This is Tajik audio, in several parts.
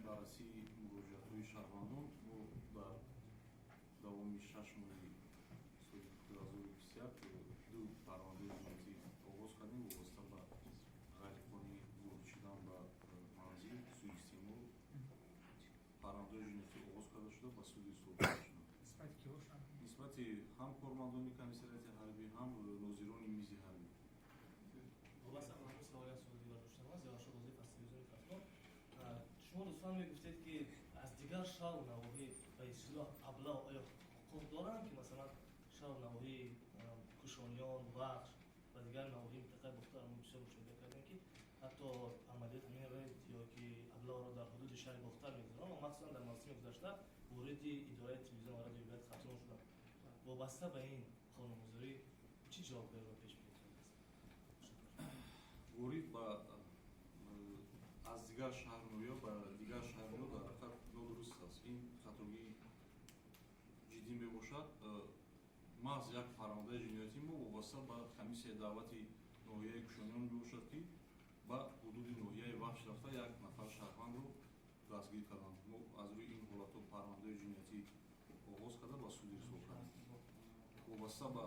Баррасии муроҷиатҳои шаҳрвандон мо дар давоми 6 моҳи соли 2021 ду парвандаи ҷиноятӣ оғоз кардем, вобаста ба ғайриқонунӣ ворид шудан ба манзил, суистеъмол. Парвандаҳои ҷиноятӣ оғоз карда шуда, ба суд ирсол карда шуданд. Нисбати ки бошанд? Нисбати ҳам кормандони комиссариати ҳарбӣ, ҳам нозирони мизи ҳарбӣ. Вобаста ба ҳамин саволи аз суоли дигар доштам аст. Зиёшо Бозиев аз телевизиони Хатлон. Шумо лутфан мегуфтед, ки аз дигар шаҳру навоҳӣ, ба истилоҳ аблав, оё ҳуқуқ доранд, ки масалан шаҳру навоҳии Кушониён, Вахш ва дигар навоҳии минтақаи Бохтар? Мо бисёр мушоҳида кардем, ки ҳатто амалиёт ҳамин рейд ё ки аблавро дар ҳудуди шаҳри Бохтар мегузаронанд ва махсусан дар мавсими гузашта вориди идораи телевизион ва радиои вилояти Хатлон шуданд. Вобаста ба ин қонунгузорӣ чӣ ҷавобгариро пешбинӣ кардааст? Ворид ба аз дигар шаҳрноё ба дигар шаҳрноё дар ҳақиқат нодуруст аст. Ин хатогии ҷиддӣ мебошад. Маҳз як парвандаи ҷиноятӣ мо вобаста ба комиссияи даъвати ноҳияи Кушониён мебошад, ки ба ҳудуди ноҳияи Вахш рафта, як нафар шаҳрвандро дастгир карданд. Мо аз рӯи ин ҳолатҳо парвандаи ҷиноятӣ оғоз карда, ба суд ирсол кардем. Вобаста ба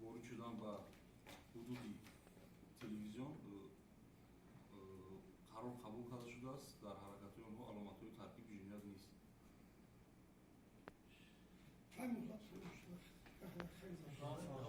ворид шудан ба ҳудуди телевизион қарор қабул карда шудааст. Дар ҳаракатҳои онҳо аломатҳои таркиби ҷиноят нест. Ҳамин. Хеле.